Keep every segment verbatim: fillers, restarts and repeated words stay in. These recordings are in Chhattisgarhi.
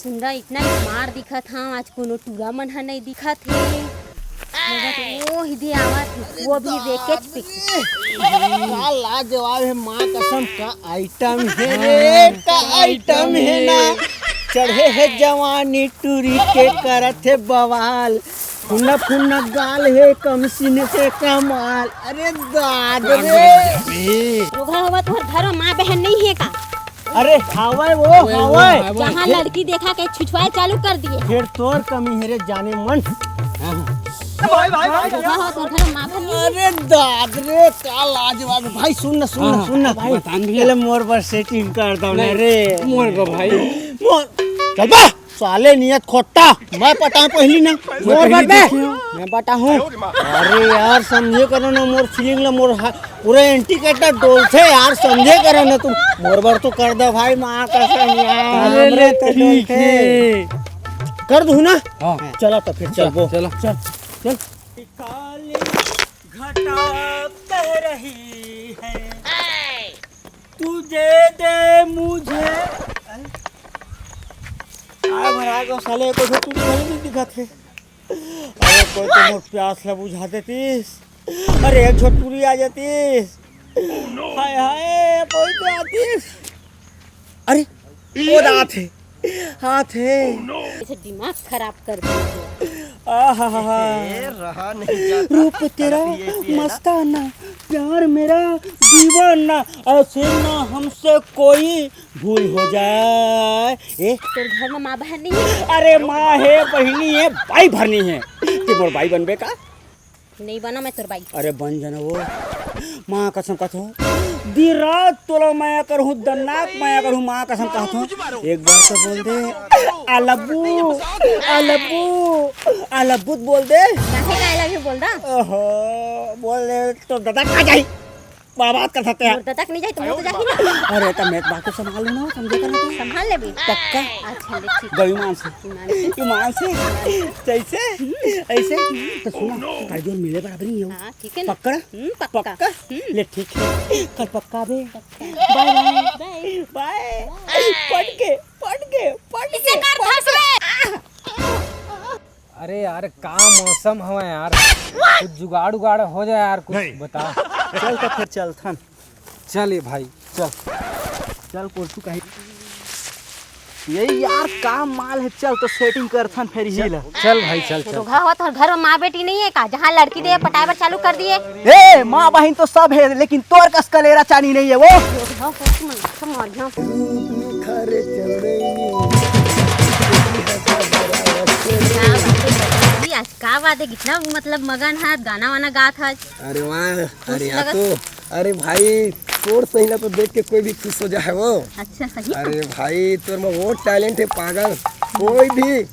सुंदर, इतना स्मार्ट दिखत हव, आज कोनो टूरा मन ह नहीं दिखत हे। मगर वो ही दे आवत हे, वो भी रेकेट पे। का लाजवाब हे, माँ कसम, का आइटम हे रे, का आइटम हे ना। चढ़े हे जवानी टूरी के, करत हे बवाल। फुन्ना फुन्ना गाल हे, कम सीने से कमाल। अरे दाद रे। रोगहा हवा, तोहर घर में माँ बहन नहीं हे का? अरे, हावय वो, हावय। जहाँ लड़की देखा के छुछवाए चालू कर दिए। फेर तोर कमी हे रे जानेमन। भाई, भाई, भाई। रोगहा हवा, तोहर घर में माँ बहन नहीं हे। अरे दाद रे, का लाजवाब हे। भाई, सुन ना, सुन ना, हाँ, सुन ना, भाई। बता ना भैया। पहले मोर बर सेटिंग कर दो ना रे। मोर बर भाई। मोर, चल बा। साले नियत खोट्टा, मैं पटाऊं पहली ना। मोर बर बे। मैं पटाहूं। अरे यार, समझे करो ना मोर फीलिंग ला, मोर हा-, पूरा एंटीकेटर डोलथे यार, समझे करो ना तुम। मोर बर तो कर दे भाई, माँ कसम यार। अरे ले, ठीक हे। कर दूं ना? हाँ। चला तो फिर चल, चलबो। चलो। चल, चल। काली घटा बह रही है, तुझे दे मुझे। आ भरा को साले, कोई तो टूरी घलो नहीं दिखत हे। अरे कोई तो मोर प्यास ला बुझा देतीस। अरे एक झो टूरी आ जातीस। हाय हाय, कोई तो आतीस। अरे वो तो आत हे, आत हे। ऐसे दिमाग खराब कर दिया। आहा। ए, रहा नहीं जाता। रूप तेरा कभी ऐसी है ना। मस्ताना, प्यार मेरा दीवाना, ऐसे ना हमसे कोई भूल हो जाए। ए? तोर घर में माँ बहन नहीं हे? अरे माँ हे, बहिनी हे, बाई भरनी हे। ते मोर बाई बनबे का? नहीं बना मैं तोर बाई। अरे बन जाना वो। माँ कसम कथो, दिन रात तोला मया करहूँ, दन्नाक मया करहूँ, माँ कसम कथो। एक बार तो बोल दे, "I love you, I love you, I love you" बोल दे। काहे का I love you बोल दा? ओहो, बोल दे तो दादा खा जाई। बड़ा बात कर सकते हैं। मुर्दा तक नहीं जाए तो मैं तो जाही ना। अरे, तो मैं बात को संभाल लूँ ना, समझे कर ना तू। संभाल ले भी। पक्का? अच्छा, ले, ठीक। गौ ईमान से। ईमान से। ईमान से। जैसे? ऐसे? तो सुना, कर जो मिले बराबर नहीं हो। हाँ, ठीक है ना? पक्का? हम्म, पक्का। पक्का? हम्म। ले, ठीक है। कल पक्का बे। बाय, बाय। बाय। बाय। पढ़ के, पढ़ के, पढ़ के, पढ़ के। अरे यार, का मौसम हवय यार, कुछ जुगाड़ उगाड़ हो जाए यार, कुछ नहीं। बता। चल तो फिर चलथन। चल ये भाई, चल। चल कोरसू कहीं। ये यार का माल है, चल तो सेटिंग करथन फिर ही ला। चल भाई, चल, चल। रोगहा हवा, तोहर घर में माँ बेटी नहीं हे का? जहाँ लड़की दे पटाए बर चालू कर दिए। ए, माँ बहिन तो सब है, लेकिन तोर कस कलेरा चानी नहीं है वो। रोगहा हवा, तोर माँ, मार जाऊँ। का बात है, आज का बात है, कितना मतलब मगन है, गाना वाना गात है। अरे वाह, अरे यार तो, अरे भाई, तोर सही ना तो देख के कोई भी खुश हो जाए वो। अच्छा, सही? अरे भाई, तोर में वो टैलेंट है पागल, कोई भी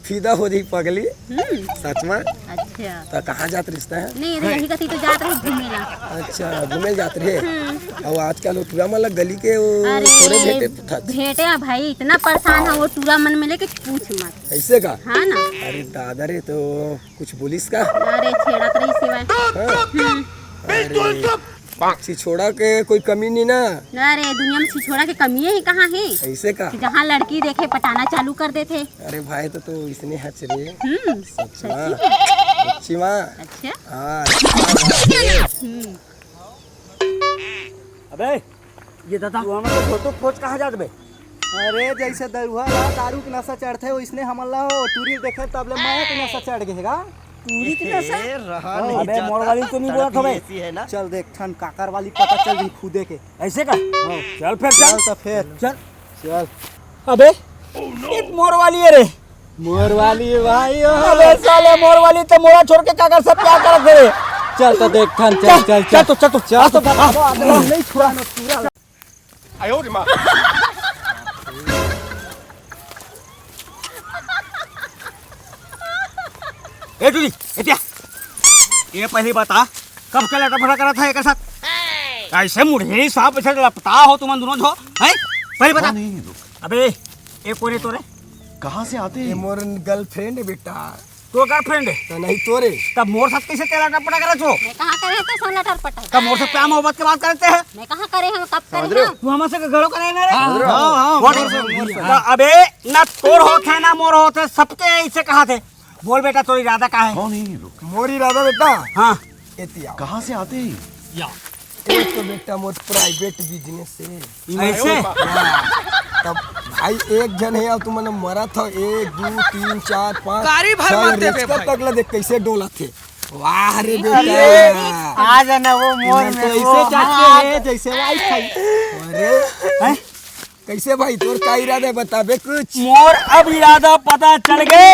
फिदा हो जाई पगली। हम्म। सच में। अच्छा। तो कहाँ जात रिहिस तैं? नहीं, अरे यही कथी तो जात रही घूमे ला। अच्छा, घूमे जात रहे। हम्म। और आजकल वो टूरा मन ला गली के वो अरे, थोड़े भेटे तो था। भेटे हैं भाई, इतना परेशान है वो टूरा मन मिले कि पूछ मत। ऐसे का? हाँ ना। अरे दादा रे, तो कुछ बोलिस का? अरे छेड़त रही सिवाय। हाँ। हम्म। अरे, छिछोड़ा के कोई कमी नहीं ना। अरे दुनिया में छिछोड़ा के कमी ही कहाँ है? ऐसे का? जहाँ लड़की देखे पटाना चालू कर देथे। अरे भाई, तो तू इसने हच रे। हम्म, सच सच्ची में। में। सच्ची में। अच्छा। हाँ, अच्छा बात है। हम्म। अबे, ये दादा, तू हमर से फोटो खोज कहाँ जात बे? अरे, जैसे दरुहा ला दारू के नशा चढ़थे, वैसने हमन ला वो टूरी देखे तब ले माया के नशा चढ़ गे हे गा। टूरी के नशा? ए, रहा हाँ। नहीं अबे, जाता, मोर वाली तो नहीं बोलत हवे। ऐसी है ना। चल देख, ठन काकर वाली पता चल रही खुदे के। ऐसे का? हाँ। चल फिर, चल। चल तो फिर। चल। चल। अबे, ये मोर वाली है रे। मोर वाली है भाई, ओ। अबे साले, मोर वाली तो मोरा छोड़ के काकर से प्यार करत हे रे। चल तो देख, ठन, चल, चल, चल, चल। चल तो, चल तो, चल तो, चल तो। आ, आ, आ, नहीं छुड़ा। ए टूरी, ए टिया, ये पहली बता, कब के लटफड़ा करत है एकर साथ? ऐसे मुढ़े सांप ऐसे लपटा हो तुमन दोनों झो, हैं? पहली बता। हाँ, नहीं, रुक। अबे, ये कोन हे तोरे? कहाँ से आते हैं? ये मोर गर्लफ्रेंड है बेटा। तोर गर्लफ्रेंड हे? त नहीं तोर हे। तब मोर साथ कइसे तेरा टपटा करत हो? मैं कहाँ करे हँव तोर साथ लटर पटर? तब मोर साथ प्यार मोहब्बत के बात करत हे? मैं कहाँ करे हँव, कब करे हँव? तू हमसे के घलो करे ना रे? हाँ, हाँ, हाँ। मोर साथ। त अबे ना तोर होत हे ना मोर होत हे, सबके अइसे कहत हे। बोल बेटा, तोर इरादा का हे? कौन है ये लोग? मोर इरादा बेटा, हाँ। एती आओ। कहाँ से आते हैं? या। ये तो बेटा मोर private business हे। अइसे? हाँ। तब भाई एक झन हे अउ तुमन मरत हव, एक, दू, तीन, चार, पाँच, गाड़ी भर छह, मत देबे रिक्शा भाई। तक ला देख कइसे डोलत हे। वाह रे बेटा। अरे, आ जाना वो मोर में, तो वो ऐसे चाहते हैं जैसे वाई खाई। अरे, हैं? कइसे भाई, तोर का इरादा हे, बताबे कुछ? मोर अब इरादा पता चल गे,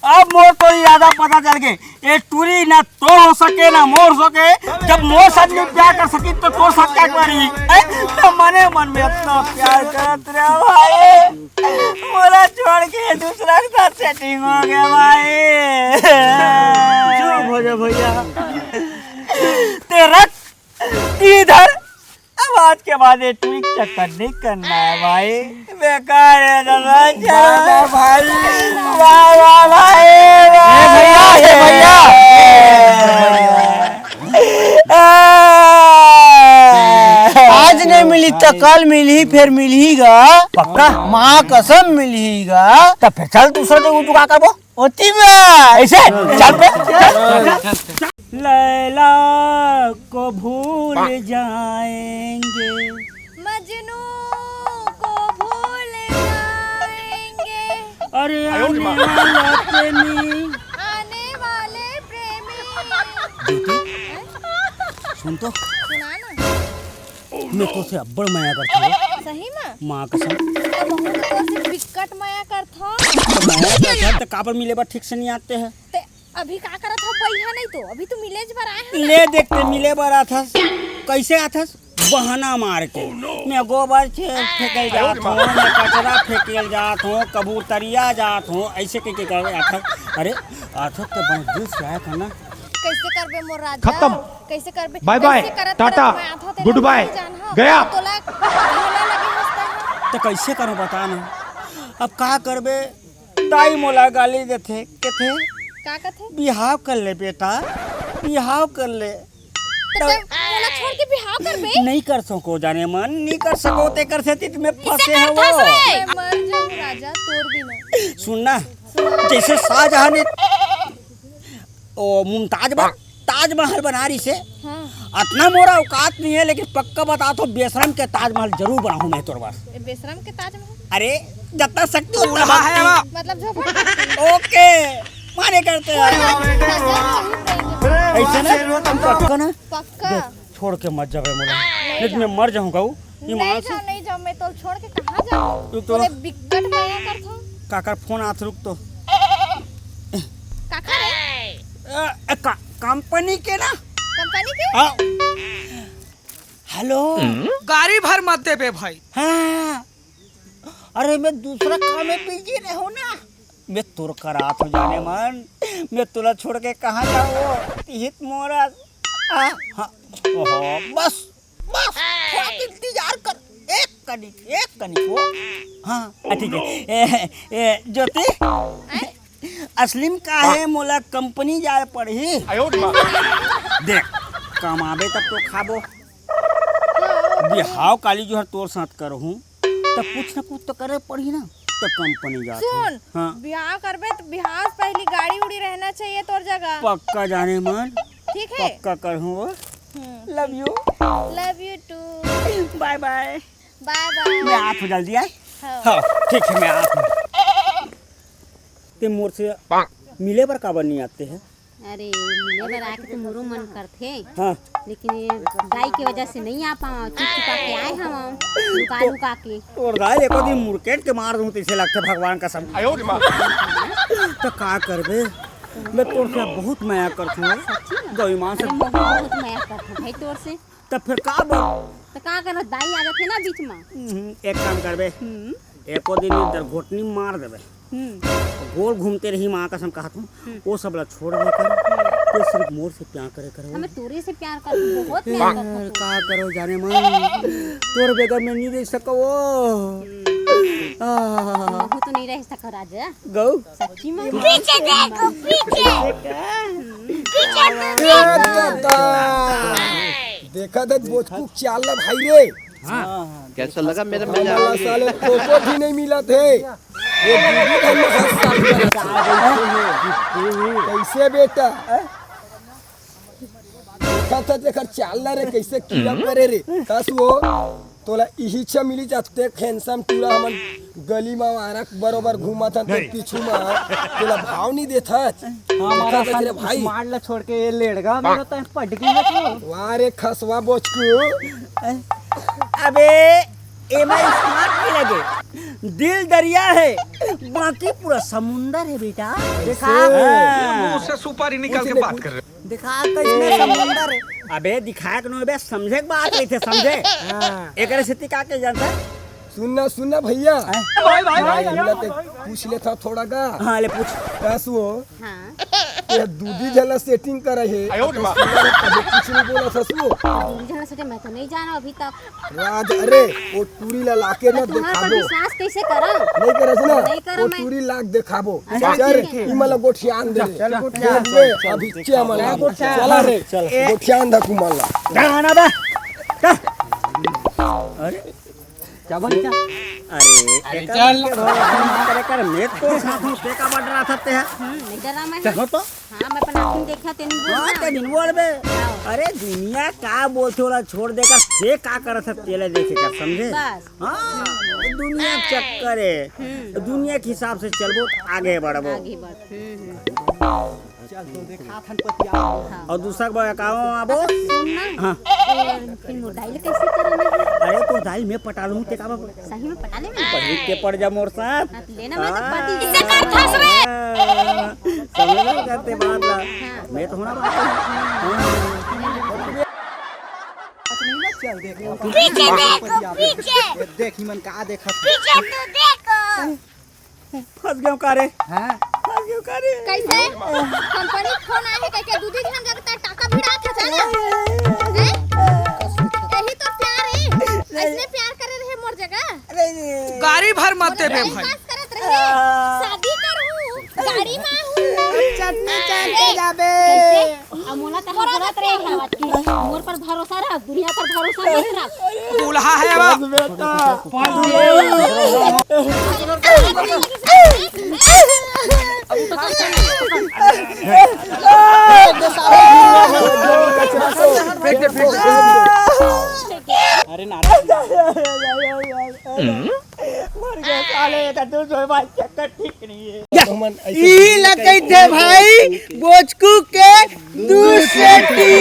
अब मोर तो इरादा पता चल गे। ए टूरी ना तोर हो सके, ना मोर हो सके। जब मोर साथ में प्यार कर सकी, तो तोर साथ का करी? हैं? तो मने मन में अतना प्यार करत रहे भाई, मोला छोड़ के दूसरा के साथ setting हो गे भाई। चुप हो जा भैया। ते रख इधर। अब आज के बाद ये टूरी के चक्कर नहीं करना है भाई। बेकार है दादा। वाह, वाह भाई। वाह, वाह भाई, वाह। ए भैया, ए भैया। आज नहीं मिली त कल मिलही, फेर मिलही गा। पक्का? माँ कसम मिलही गा। त फेर चल दूसरा जगह दुकान का वो। ओती में। अइसे? चल बे, चल। लैला को भूल जाएंगे। मजनू को भूल जाएंगे। अरे आने वाला प्रेमी। आने वाले प्रेमी। ज्योति, सुन तो। सुना ना। मैं तोर से अब्बड़ मया करथंव। सही में? माँ कसम। त महूँ तो तोर से बिकट मया करथंव। त मया करथंव त काबर मिले बर ठीक से नहीं आते हैं? ते अभी का करत हव? बइहा नहीं तो अभी तो मिलेच बर आए हन। ले देख, ते मिले बर आथस, कइसे आथस? बहाना मार के। मैं गोबर छे-, फेंके जात हूँ, मैं कचरा फेंके जात हूँ, कबूतरिया जात हूँ, अइसे कह के करे आथस। अरे आथस त बने दिल से आए था ना। कइसे करबे मोर राजा? खत्म। कइसे करबे? Bye bye, कइसे करत टाटा, करत मैं आथव, तेला good bye, नहीं जानहव। गया। तोला ढोला लगे मस्त है। त कइसे करूँ बता ना, अब का करबे? दाई मोला गाली देथे, कथे, का कथे? "बिहाव कर ले बेटा, बिहाव कर ले।" त तब तैं मोला छोड़ के बिहाव करबे? नहीं कर सको जाने मन, नहीं कर सको, तेकर सेती त मैं फंसे हवं। मैं मर जाऊं राजा तोर बिना। सुन ना, सुना। जइसे शाहजहां ने ओ मुमताज बर ताजमहल बना रहिसे। हाँ। अतना मोर औकात नहीं है, लेकिन पक्का बतात हूँ, बेशरम के ताजमहल जरूर बनाहूँ मैं तोर बर। ए, बेशरम के ताजमहल? अरे, जतना शक्ति उतना भक्ति। मतलब झोपड़? ओके, माने करते हैं। अइसे ना? पक्का ना? पक्का। देख, छोड़ के मत जाबे मोला। नहीं, नहीं तो मैं मर जाहूँ। नहीं ईमान से। जाओ, नहीं जाओ, मैं तोला छोड़ के कहाँ जाऊँ? रुक तो। तोरे बिकट मया करथों। काकर फोन आत, रुक तो। काकर रे? अ, अ, का-, कंपनी के ना। कंपनी के? हाँ। हेलो। गाड़ी भर मत देबे भाई। हाँ। अरे मैं दूसरा काम में बिजी रहूँ ना। मैं तोर करा आथों जाने मन, मैं तोला छोड़ के कहाँ जाऊँ? तिहित मोरा। आ, हाँ। ओहो, बस, बस, थोड़ा इंतजार कर। एक कनिक, एक कनिक वो। हाँ, आ, ठीक है। ए, ए, ज्योति, असली में का है, मोला कंपनी जाए पड़ही। देख, कमाबे तब तो खाबो। बिहाव काली जो हर तोर साथ करहूँ, त कुछ न कुछ तो करे पड़ही ना, त कंपनी जात हूँ। सुन, हाँ। बिहाव करबे त बिहाव से पहली गाड़ी उड़ी रहना चाहिए तोर जगह। पक्का जाने मन। ठीक है? पक्का करहूँ वो। हम्म। Love you। Love you too। Bye bye। Bye bye। मैं आत हूँ जल्दी आए। हाँ। हाँ, ठीक है, मैं आत हूँ। ते मोर से मिले बर काबर नहीं आते हैं? अरे, मिले बर आके तो मोरो मन करथे। हाँ। लेकिन ये दाई के वजह से नहीं आ पावा, चुप चुपा के आए हवं, लुका लुका के। तोर दाई एको दिन मुरकेट के मार दूं, तइसे लगथे भगवान कसम। तो का करबे? मैं तोर से बहुत मया करथों। सच्ची में? गौ ईमान से। अरे, मैं बहुत मया करथों भाई तोर से। त फिर का बोल? त का करबे, दाई आ जाथे ना बीच में। हम्म, एक काम करबे। हम्म। एको दिन इधर घोटनी मार देबे। हम्म। गोल घूमते रही माँ कसम कहत हूँ, हम्म। वो सब ला छोड़ दे कर, हम्म। ते सिर्फ मोर से प्यार करे करो। हमें तोरे से प्यार कर, बहुत प्यार करत हूँ। का करो जाने मन, तोर बेगर में नहीं रह सको। हम्म। महू तो नहीं रह सका राजा। गऊ। सच्ची में। पीछे देखो, पीछे। पीछे तो ए दादा, देखा था बोचकू चाल ला भाई रे। हाँ। कैसा लगा मेरा मजा? हमारा साले कोको भी नहीं मिला थे। ये दीदी घर में हंस साल कैसे बेटा? देखा था तेकर चाल ला रे, कैसे कीड़ा परे रे। कस वो तोला इही छा मिली जाते handsome टूरा हमन गली मा आरक बरोबर घूमत हन तो पीछू मा तोला भाव नहीं देथच। हमारा देखा था रे भाई। स्मार्ट ला छोड़ के ये लेड़गा मेरा तो पटकी में तो। वाह रे खसवा बोचकू। अबे एमा स्मार्ट नहीं लगे, दिल दरिया है, बाकी पूरा समुंदर है बेटा। देखा? हाँ। मुंह से सुपारी निकाल के बात कर रहे हो। देखा कैसने समुंदर है। अबे दिखाए के नो बे, समझे के बात नहीं थे, समझे? हाँ। एकरे सेती का के जानता? सुनना सुनना भैया। भाई, भाई, भाई, भाई, भाई। पूछ लेता थोड़ा का। हाँ ले पूछ। कस वो हाँ। ये दूधी झला सेटिंग करे है। आयो रे माँ। कुछ नहीं बोला ससुर। दूधी झला सेटिंग मैं तो नहीं जाना अभी तक। राज, अरे वो टूरी ला लाके ना तो तुम्हारे पर दिखाबो। विश्वास कैसे करा? नहीं करे ना। नहीं करा वो मैं। टूरी लाग दिखाबो। अच्छा, चल ठीक है। इमला गोठियान दे। चल, गोठियान। दे, अभी क्या मला? चला रे। चल। गोठियान दा कुमाला। जाना बे। अरे क्या बन क्या? अरे अरे एकर चल। के भरोसा मत करे कर, मैं तो साथ में पेका बट रहा था ते। हम्म, नहीं डरा मैं। चलो तो। हाँ, मैं अपन आँखी में देखा तेन बोल हाँ ना। ते दिन बोल बे। हाँ। अरे दुनिया का बोलते वाला छोड़ देकर ते का करत है तेले देखे का समझे? बस। हाँ, दुनिया चक्कर है। हम्म। दुनिया के हिसाब से चलबो तो आगे बढ़बो। आगे बढ़। हम्म, हम्म। चल तो देखा थन पतिया। हाँ। और दूसरा बार का आबो? सुन ना। हाँ। ए, फिर मोर दाई ले कैसे करना है? अरे तो दाई मैं पटा लूँ ते का बाबा? सही में पटा ले मैं। पहले के पड़ जा मोर साथ। हाँ, तो लेना मैं तो हाँ। पति। इसे कर फंस रे। समझ में करते बात ला। हाँ। मैं तो होना बात है। हाँ। चल देख। पीछे देखो, पीछे। ये देख ही मन का देखा। पीछे तो देखो। फंस गयो का रे? हाँ। फंस गयो का रे? कैसे? कंपनी के फोन आए है, कह के दू दिन हम जब तक टाका भिड़ा के चला। हैं? यही तो प्यार है। ऐसने प्यार करे रहे मोर जगह। गाड़ी भर मत देबे भाई। पास करत रहे। शादी करू, गाड़ी मांगू। चटनी चाट के जाबे। कैसे? अब मोला तहां बोलत रहे हवत कि मोर पर भरोसा रख, दुनिया पर भरोसा मत रख। दूल्हा है वो। फेंक दे, फेंक दे। अरे नाराज। मर गया साले, ये तो दूसरे भाई चक्कर ठीक नहीं है। ई ला कहिथे भाई, बोचकू के दूसरे टी।